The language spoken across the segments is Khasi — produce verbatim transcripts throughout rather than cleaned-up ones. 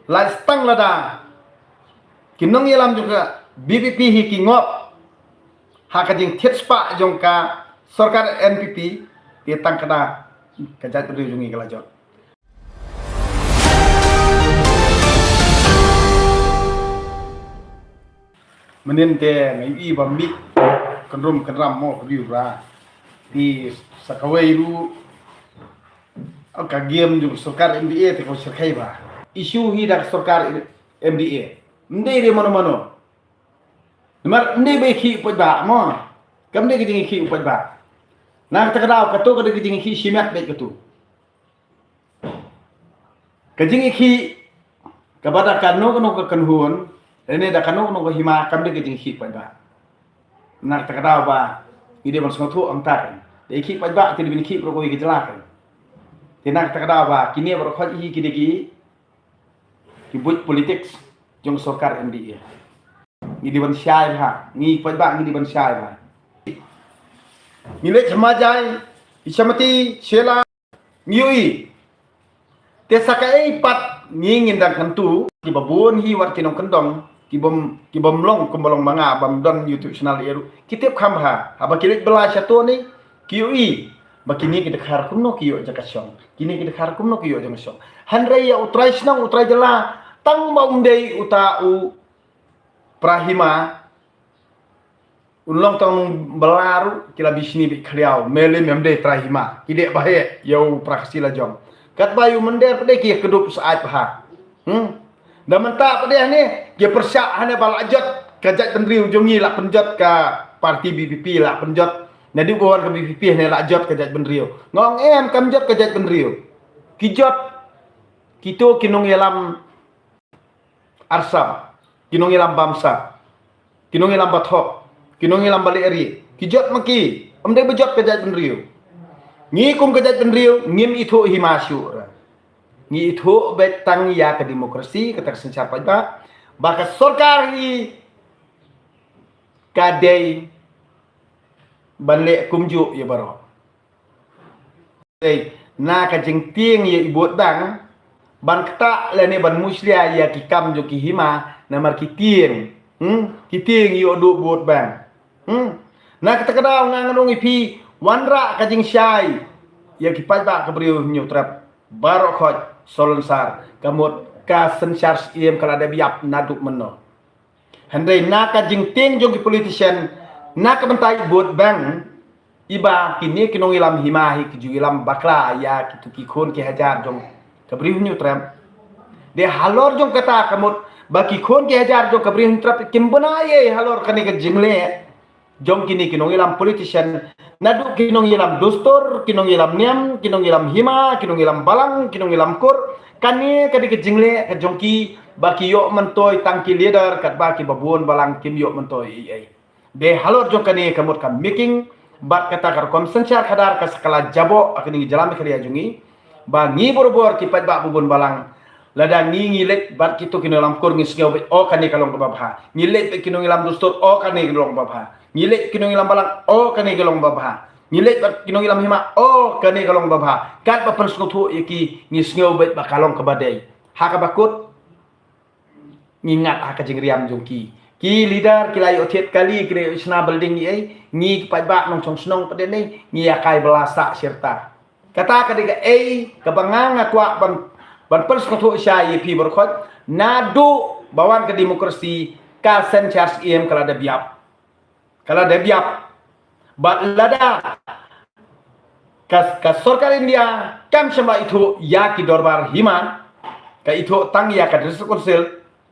Lai stang lada ki nongïalam jong ka B B P hi ki ngop ha ka jingthied spah jong ka sorkar N P P, te tang kata ka jaitbynriew jong ngi ka la jot. Mynnin te nga ïohi ba mih kynrum kynram mo ka view ra. Te sa kawei ruh ka game jong sorkar M D A te ka shyrkhei ba issue hi da ka sorkar M D A. Ym dei de mano mano. Namar ym dei ba ïa khih u paidbah mo. Kam dei ka jingïakhih u paidbah. Na kata ka daw kato ka dei ka jingïakhih shimet beit kato. Ka jingïakhih kaba da kano kano ka kynhun, lane da kano kano ka hima, kam dei ka jingïakhih paidbah. Na kata ka daw ba ngi dei ban sngewthuh hangta kan. Da ïakhih paidbah te dei ban ïakhih baroh kawei ka jylla kan. Te na kata ka daw ba kine baroh khoit hi ki dei ki ki buit politics jong sorkar M D A. Ngi dei ban shai bha, ngi paidbah ngi dei ban shai bha. Ngi leit ha Majai, Ichamati, Shella, ngi ïohi. Te sa kaei pat ngi ngin dang kyntu kiba bun hi wat ki nongkyndong, ki bym, ki bym long kumba long ma nga bym don YouTube channel ïa ruh. Ki tip kham bha, haba ki leit bylla shato ni, ki ïohi ba kine ki dkhar kumno ki ïoh jaka shong, kine ki dkhar kumno ki ïoh jaka shong. Hynrei ïa u trai shnong u trai jylla, tang ba um dei uta u para hima, un long tang nongbylla ruh ki la bishni beit khliaw, me lei mem dei trai hima, ki dei ba heh ïa u para Khasi la jong. Katba ïa u mynder pat de ki kdup syaid bha. Hmm. Da mynta pat de hangne ki pyrshah hangne ba la jot ka jaitbynriew jong ngi, la pynjot ka parti B B P, la pynjot. Naduh ba wan ka B B P hangne la jot ka jaitbynriew. Nga ong em, kam jot ka jaitbynriew. Ki jot kito ki nongïalam arsap, ki nongïalam bamsap, ki nongïalam bathok, ki nongïalam balehri, ki jot ma ki, ym dei ba jot ka jaitbynriew. Ngi kum ka jaitbynriew ngim ithuh hima shuh re. Ngi ithuh beit tang ïa ka demokrasi, kata ka synshar paidbah, ba ka sorkar hi ka dei ban leh kumjuh ïa baroh. Ei, na ka jingtieng ïa i vote bank, ban ktah lane ban mushlia ïa ki kam jong ki hima, namar ki tieng. Hmm? Ki tieng ïoh duh vote bank. Hmm? Na kata ka daw nga ngan ong ïa phi, wanrah ka jingshai ïa ki paidbah ka Bri u Hynñiewtrep baroh khoit, Salonsar, ka mut ka synshar Syiem ka la dep ïap naduh mynno. Hynrei na ka jingtieng jong ki politician, na ka bynta i vote bank, iba kine ki nongïalam hima hi ki ju ïalam bakla ïa kito ki khun ki hajar jong ka Bri u Hynñiewtrep. Dei halor jong kata ka mut ba ki khun ki hajar jong ka Bri u Hynñiewtrep kim bna ei ei halor kane ka jingleh jong kine ki nongïalam politician. Naduh ki nongïalam dustur, ki nongïalam niam, ki nongïalam hima, ki nongïalam balang, ki nongïalam kur. Kane ka dei ka jingleh ka jong ki ba ki ïoh myntoi tang ki leader, katba kiba bun balang kim ïoh myntoi ei ei. Dei halor jong kane ka mut ka making, bad kata ka rukom synshar khadar ka sa ka la jaboh ha kane ka jylla Meghalaya jong ngi. Ba ngi barabor ki paidbah ba bun balang, lada ngi ngi leit bad kito ki nongïalam kur ngi sngew beit, o kane ka long kaba bha. Ngi leit bad ki nongïalam dustur, o kane ka long kaba bha. Ngi leit ki nongïalam balang, o kane ka long kaba bha. Ngi leit bad ki nongïalam hima, o kane ka long kaba bha. Katba pynsngewthuh ïa ki ngi sngew beit ba ka long kaba dei. Ha kaba kut ngi ngat ha ka jingriam jong ki. Ki leader ki la ïoh thied kali, ki la ïoh shna building ei ei, ngi ki paidbah nongshong shnong pat de ngi ïa kai bylla sah shirta. Kata ka dei kaei kaba nga nga kwah ban, ban pynsngewthuh shai ïa phi baroh khoit, naduh ba wan ka demokrasi ka synshar Syiem ka la dep ïap. Ka la dep ïap. Bad lada ka, ka sorkar India kam shym la ithuh ïa ki dorbar hima, ka ithuh tang ïa ka District Council,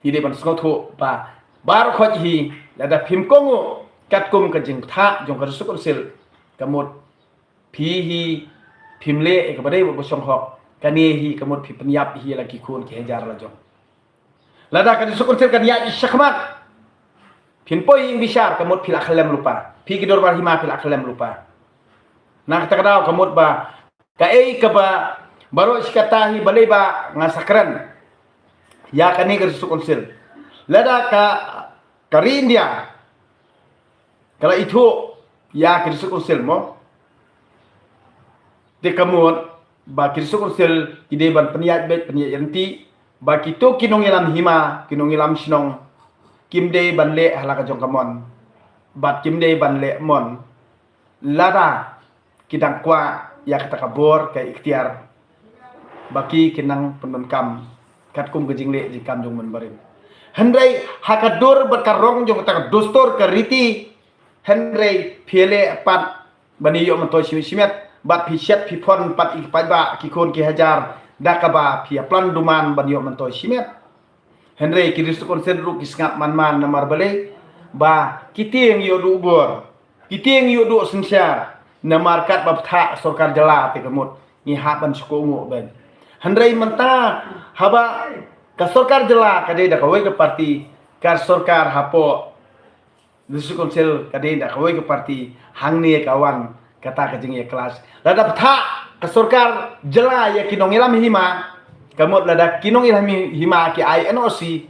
ngi dei ban sngewthuh ba baroh khoit hi lada phim kohnguh katkum ka jingtha jong ka District Council, ka mut phi hi phim leh ïa kaba dei bad ba shong hok, kane hi ka mut phi pynïap hi la ki khun ki hajar la jong. Lada ka District Council kan ïaid shakhmat, phin poi ïing bishar, ka mut phi la khyllem lypa. Phi ki dorbar hima phi la khyllem lypa. Na kata ka daw ka mut ba kaei kaba baroh shi katta hi balei ba nga sa kren ïa kane ka District Council. Lada ka, ka ri India ka la ithuh ïa ki District Council mo, te ka mut ba ki District Council ki dei ban pynïaid beit, pynïaid ryntih, ba kito ki nongïalam hima, ki nongïalam shnong, kim dei ban leh ha la ka jong ka mon, bad kim dei ban leh mon lada ki dang kwah ïa kata ka bor ka iktiar ba ki kin nang pyndonkam katkum ka jingleh jingkam jong u mynbarim. Hynrei ha ka dur bad ka rong jong kata ka dustur ka riti, hynrei phi leh pat ban ïoh myntoi shimet shimet, bad phi shet phi phon pat ïa ki paidbah ki khun ki hajar da kaba phi ïa plan duman ban ïoh myntoi shimet. Hynrei ki District Council ruh ki sngap man man, namar balei? Ba ki tieng ïoh duh bor, ki tieng ïoh duh synshar, namar katba bthah sorkar jylla te ka mut ngi hap ban shu kohnguh beiñ. Hynrei mynta haba ka sorkar jylla ka dei da kawei ka parti, ka sorkar hapoh District Council ka dei da kawei ka parti, hangne ka wan kata ka jingïakhlad. Lada bthah ka sorkar jylla ïa ki nongïalam hima, ka mut lada ki nongïalam hima ki ai N O C,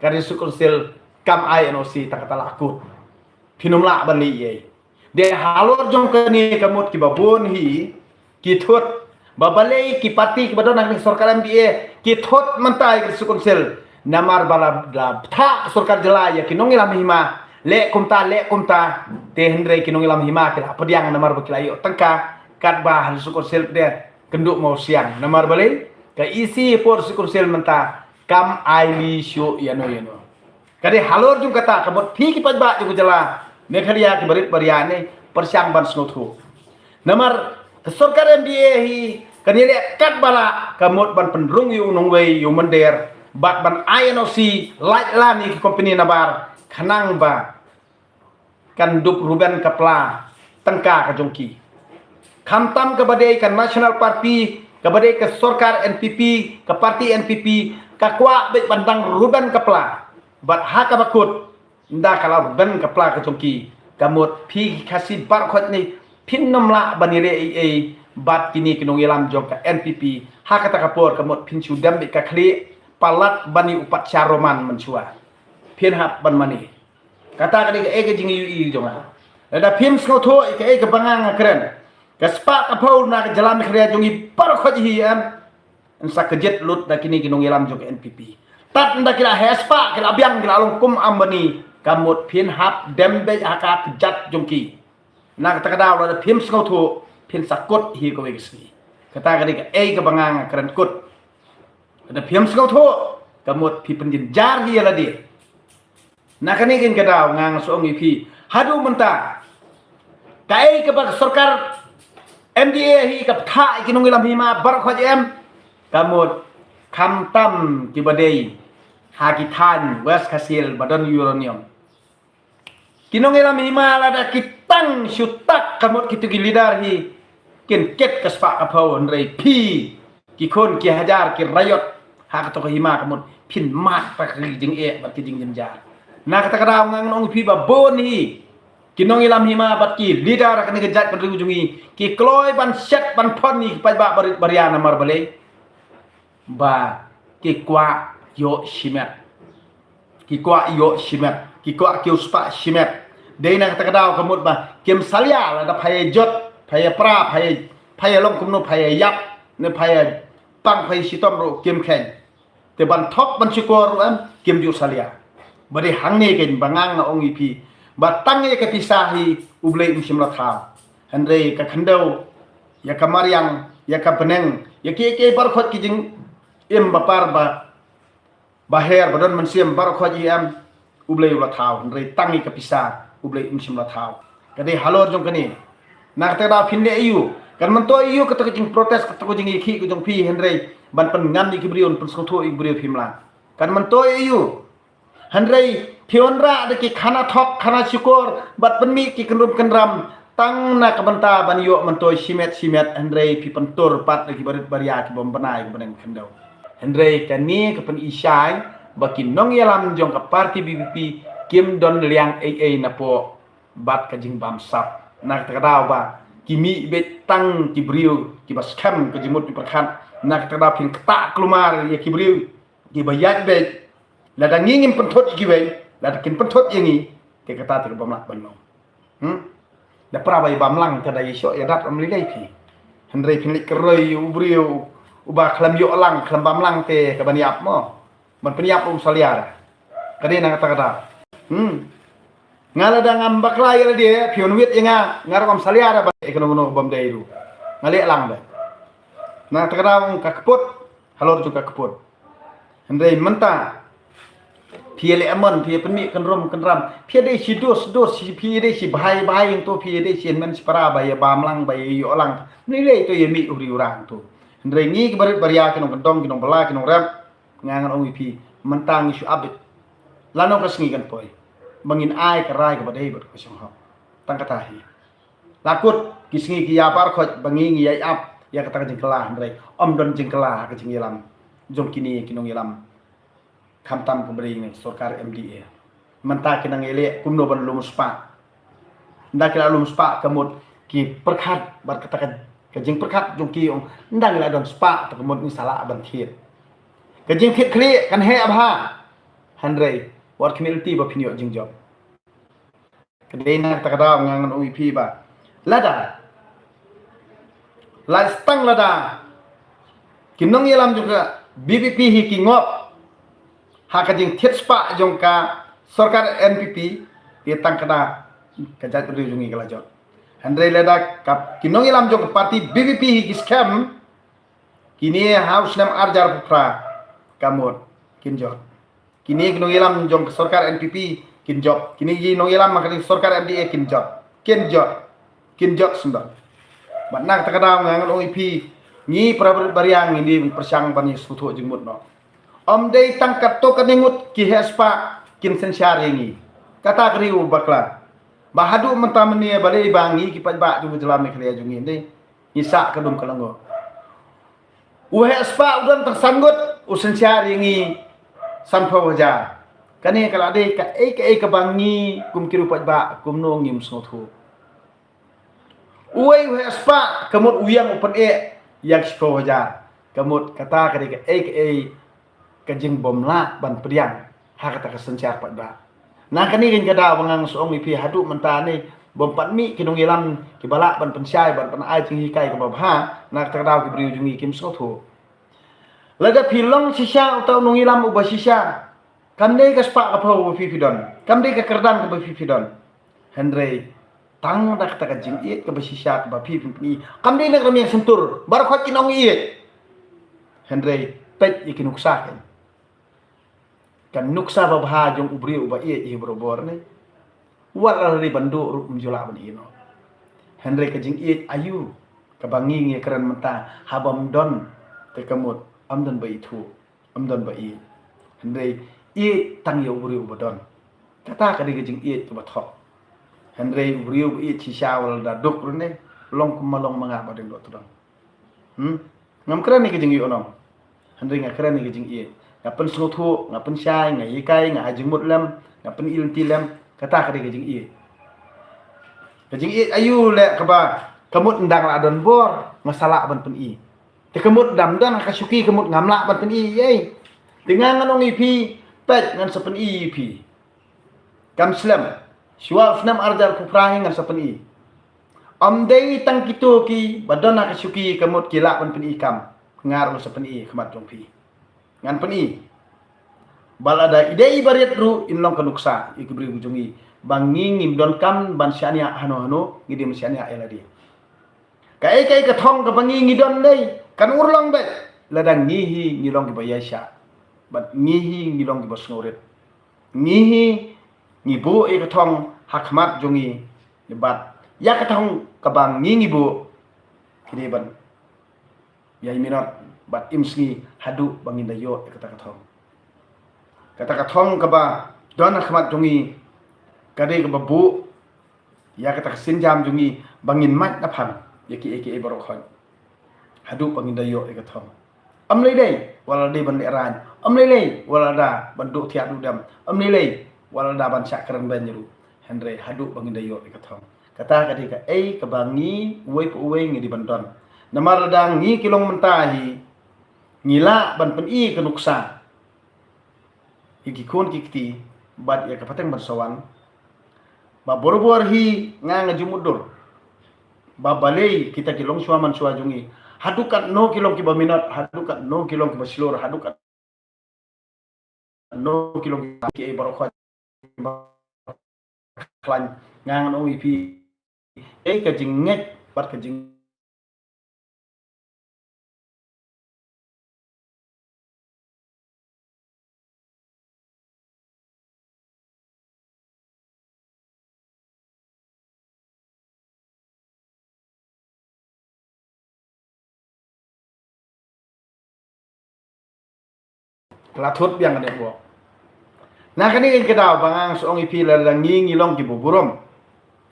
ka District Council kam ai N O C, ta kata la kut. Phin ym lah ban leh ei ei. Te halor jong kane ka mut kiba bun hi ki thut ba balei ki parti kiba don ha ka sorkar M D A ki thut mynta ïa ka District Council, namar ba la bthah sorkar jylla ïa ki nongïalam hima, leh kumta leh kumta, te hynrei ki nongïalam hima ki la pdiang namar ba ki la ïoh tyngka, katba ha District Council de kynduh mawsiang, namar balei? Ka E C por District Council mynta kam ai lih shuh ïano ïano. Ka dei halor jong kata ka mut phi ki paidbah jong ka jylla Meghalaya kiba rit ba ria ne pyrshang ban sngewthuh. Namar ka sorkar M D A hi kan ïaleh katba lah ka mut ban pynrung ïa u nongwei ïa u mynder bad ban ai N O C lait lan ïa ki company nabar khnang ba kan dup ruben ka pla tyngka ka jong ki. Khamtam kaba dei ka National Party, kaba dei ka sorkar N P P, ka parti N P P, ka kwah beit ban dang ruben ka pla. Bad ha kaba kut, ynda ka la ruben ka pla ka jong ki, ka mut phi ki Khasi baroh khoit ne phin ym lah ban ïaleh ei ei bad kine ki nongïalam jong ka N P P. Ha kata ka por ka mut phin shu dem beit ka khlieh palat ban ïa u patsha Roman mynshuwa. Phin hap ban mane. Kata ka dei kaei ka jingïohi jong nga. Lada phim sngewthuh ïa kaei kaba nga nga kren, ka spah ka phew na ka jylla Meghalaya jong ngi baroh khoit hi, em, yn sa kjit lut da kine ki nongïalam jong ka N P P. Tad ynda ki la heh spah, ki la biang, ki la long kum Ambani, ka mut phin hap dem beit ha ka kjat jong ki. Na kata ka daw lada phim sngewthuh, phin sa kut hi kawei ka sngi. Kata ka dei kaei kaba nga nga kren kut. Lada phim sngewthuh, ka mut phi pynjynjar hi ïa lade. Na kane ka daw nga nga shu ong ïa phi, haduh mynta kaei kaba ka sorkar M D A hi ka bthah ïa ki nongïalam hima baroh khoit, em, ka mut khamtam kiba dei ha ki thaiñ West Khasi Hills ba don uranium. Ki nongïalam hima lada ki tang shu tak ka mut kito ki leader hi kin kit ka spah ka phew, hynrei phi ki khun ki hajar ki riot ha kato ka hima ka mut phin mad pat ka jingeh bad ka jingjynjar. Na kata ka daw nga ngan ong ïa phi ba bun hi ki nongïalam hima bad ki leader ha kane ka jaitbynriew jong ngi ki kloi ban shet ban phon ïa ki paidbah barit ba ria, namar balei? Ba ki kwah ïoh shimet. Ki kwah ïoh shimet, ki kwah kiew spah shimet. Dei na kata ka daw ka mut ba kim salia, lada pha ïa jot, pha ïa pra, pha ïa, pha ïa long kumno, pha ïa ïap ne pha ïa pang, pha ïa shitom ruh kim kheiñ. Te ban thok ban shukor ruh, em, kim ju salia. Ba dei hangne keiñ ba nga nga ong ïa phi ba tang ïa ka pisa hi U Blei um shym la thaw. Hynrei ka khyndew, ïa ka mariang, ïa ka bneng, ïa kiei kiei baroh khoit ki jingim ba par ba ba her ba don mynsiem baroh khoit hi, em, U Blei u la thaw, hynrei tang ïa ka pisa U Blei um shym la thaw. Ka dei halor jong kane. Na kata ka daw phin leh aïu? Kan myntoi aïu kata ka jingprotest, kata ka jingïakhih ka jong phi, hynrei ban pynngam ïa ki briew, ban pynsngewthuh ïa ki briew phim lah. Kan myntoi aïu? Hynrei phi wanrah da ki khana thok khana shukor bad pynmih ki kynrum kynram tang na ka bynta ban ïoh myntoi shimet shimet, hynrei phi pyntur pat da ki barit ba ria, ki bym bna ïa ka bneng khyndew. Hynrei kane ka pyni shai ba ki nongïalam jong ka parti V P P kim don liang ei ei napoh bad ka jingbamsap. Na kata ka daw ba ki mih beit tang ki briew kiba skhem ka jingmut jingpyrkhat. Na kata ka daw phin ktah kulmar ïa ki briew kiba ïaid beit. Lada ngi ngim pynthut ïa kiwei, lada kin pynthut ïa ngi, te kata te ka bym lah ban long. Hmm? Da pra ba ïa bam lang te da ïa shoh ïa dat ym lei lei phi. Hynrei phin leit kyroi ïa u briew, uba khlem ïoh lang, khlem bam lang te ka ban ïap mo. Ban pynïap ruh um salia. Ka dei na kata ka daw. Hmm. Nga lada ngam bakla ïa lade, phi wan wit ïa nga, nga ruh ngam salia da ba ïa kano kano bym dei ruh. Nga leh lang da. Na kata ka daw ka kput, halor jong ka kput. Hynrei mynta phi ïa leh amon, phi ïa pynmih kynrum kynram, phi ïa dei shi dos dos, shi, phi ïa dei shi bhai bhai hangto, phi ïa dei shi hynmen shi para ba ïa bam lang, ba ïa ïoh lang. Mynlei to ïa mih u ri u ra hangto. Hynrei ngi ki barit baria, ki nongkyndong, ki nongbylla, ki nongrep, nga ngan ong ïa phi, mynta ngi shu ap beit. Lano ka sngi kan poi ba ngin ai ka rai kaba dei bad kaba shong hok. Tang kata hi. La kut ki sngi ki ïa bar khoit ba ngi ngi ïa ap ïa kata ka jingkylla, hynrei ym don jingkylla ha ka jingïalam jong kine ki nongïalam, khamtam kumba dei na sorkar M D A. Mynta ki nang ïaleh kumno ban lum spah. Ynda ki la lum spah ka mut ki pyrkhat bad kata ka, ka jingpyrkhat jong ki, ong, ynda ngi la don spah te ka mut ngi sa lah ban thied. Ka jingthied khlieh kan heh bha. Hynrei wat khmih lynti ba phin ïoh jingjop. Ka dei na kata ka daw nga ngan ong ïa phi ba lada, la tang lada ki nongïalam jong ka V P P hi ki ngop ha ka jingthied spah jong ka sorkar N P P, te tang kata ka jaitbynriew jong ngi ka la jot. Hynrei lada ka, ki nongïalam jong ka party V P P hi ki skhem, kine ha u snem arhajar arphew phra ka mut kin jot. Kine ki nongïalam jong ka sorkar N P P kin jop. Kine ki nongïalam ha ka sorkar M D A kin jop. Kin jop. Kin jop sendok. Bad na kata ka daw nga ngan ong ïa phi, ngi para barit baria ngi dei pyrshang ban ïa sngewthuh jingmut noh. Ym dei tang katto katne ngut ki heh spah kin synshar ïa ngi. Kata ka dei u bakla. Ba haduh mynta mynne balei ba ngi ki paidbah jong ka jylla Meghalaya jong ngi dei ngi sah ka dum ka lyngngoh. U heh spah u don tang san ngut, u synshar ïa ngi sanphew hajar. Kane ka la dei kaei kaei kaba ngi kum ki riew paidbah kumno ngim sngewthuh. Uwei u heh spah ka mut u ïeng u pyneh ïa ki shiphew hajar. Ka mut kata ka dei kaei kaei ka jingbymlah ban pdiang ha kata ka synshar paidbah. Na kane ka daw ba nga shu ong ïa phi haduh mynta ne bym pat mih ki nongïalam kiba lah ban pynshai ban pynai jinghikai kaba bha, na kata ka daw ki briew jong ngi kim sngewthuh. Lada phi long shisha uta u nongïalam uba shisha, kam dei ka spah ka phew ba phi phi don, kam dei ka kyrdan kaba phi phi don. Hynrei tang da kata ka jingïeit kaba shisha kaba phi phi pyni. Kam dei na ka rmiang shyntur, baroh khoit kin ong ïeit. Hynrei peit ïa ki nuksa kein. Ka nuksa ba bha jong u briew uba ïeit hi barabor ne, wat la ri ban duh ruh um ju lah ban ïehnoh. Hynrei ka jingïeit aïu kaba ngi ngi kren mynta, haba ym don te ka mut ym don ba ithuh. Ym don ba ïeit. Hynrei ïeit tang ïa u briew uba don. Kata ka dei ka jingïeit kaba thok. Hynrei u briew uba ïeit shisha wat la da duk ruh ne, long kum ma long ma nga ba dang doh tdong. Hmm? Ngam kren ïa ka jingïeit, long. Hynrei nga kren ïa ka jingïeit. Nga pynsngewthuh, nga pynshai, nga hikai, nga ai jingmut lem, nga pyni lynti lem. Kata ka dei ka jingïeit. Ka jingïeit aïu leh kaba ka mut ynda nga la don bor nga sa lah ban pyni. Te ka mut ynda don ha ka shuki ka mut ngam lah ban pyni ei. Te nga ngan ong ïa phi, peit ngan sa pyni ïa phi. Kam slem. Shuwa u snem arhajar arphew phra hi ngan sa pyni. Ym dei tang kito kiba don ha ka shuki ka mut ki lah ban pyni kam. Nga ruh ngan sa pyni ha khmat jong phi. Ngan pyni. Ba lada i dei iba rit ruh in long ka nuksa ïa ki briew jong ngi ba ngi ngim donkam ban shaniah hano hano, ngi dei ban shaniah ïa lade. Kaei kaei ka thong kaba ngi ngi don dei kan urlong beit lada ngi hi ngi long kiba ïaishah bad ngi hi ngi long kiba sngewrit. Ngi hi ngi buh ïa ka thong ha khmat jong ngi bad ïa ka thong kaba ngi ngi buh ki dei ban ïai minot bad im sngi haduh ba ngin da ïoh ïa kata ka thong. Kata ka thong kaba don ha khmat jong ngi ka dei kaba buh ïa kata ka sienjam jong ngi ba ngin mad na phan ïa kiei kiei baroh khoit. Haduh ba ngin da ïoh ïa ka thong. Ym lei lei wat la dei ban lehraiñ, ym lei lei wat la da ban duh thiah duh dem, ym lei lei wat la da ban shah kren beiñ ruh. Hynrei haduh ba ngin da ïoh ïa ka thong. Kata ka dei kaei kaba ngi uwei pa uwei ngi dei ban don. Namar lada ngi ki long mynta hi ngi lah ban pyni ka nuksa ïa ki khun ki kti bad ïa ka pateng ban sa wan. Ba barabor hi nga nga ju mutdur ba balei kita ki longshuwa manshuwa jong ngi Haduh katno ki long kiba minot, haduh katno ki long kiba shlur, haduh katno ki long kiba ki ei baroh khot kiba khlaiñ. Nga ngan ong ïa phi, ei ka jingngeit bad ka jing Ka la thut biang ka dei bok. Na kane ka daw ba nga shu ong ïa phi la la ngi ngi long ki burom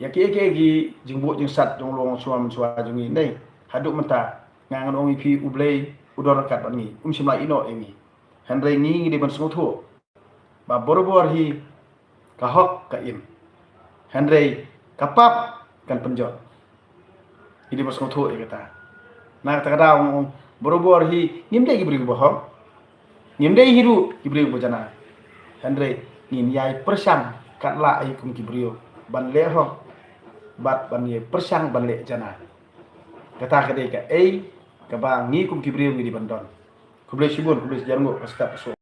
ïa ki ki ki jingbuh jingsat jong long shuwa shuwa jong ngi nei. Haduh mynta nga ngan ong ïa phi U Blei u don ryngkat bad ngi, um shym la ïehnoh ïa ngi. Hynrei ngi ngi dei ban sngewthuh ba barabor hi ka hok ka im. Hynrei ka pap kan pynjot. Ngi dei ban sngewthuh ïa kata. Na kata ka daw nga ong barabor hi ngim dei ki briew ba hok. Ngim dei hi ruh ki briew ba janai. Hynrei ngin ïai pyrshang kat lah hi kum ki briew ban leh hok bad ban ïai pyrshang ban leh janai. Kata ka dei kaei kaba ngi kum ki briew ngi dei ban don. Khublei shibun, khublei shihajar nguh, ka step ka shuh.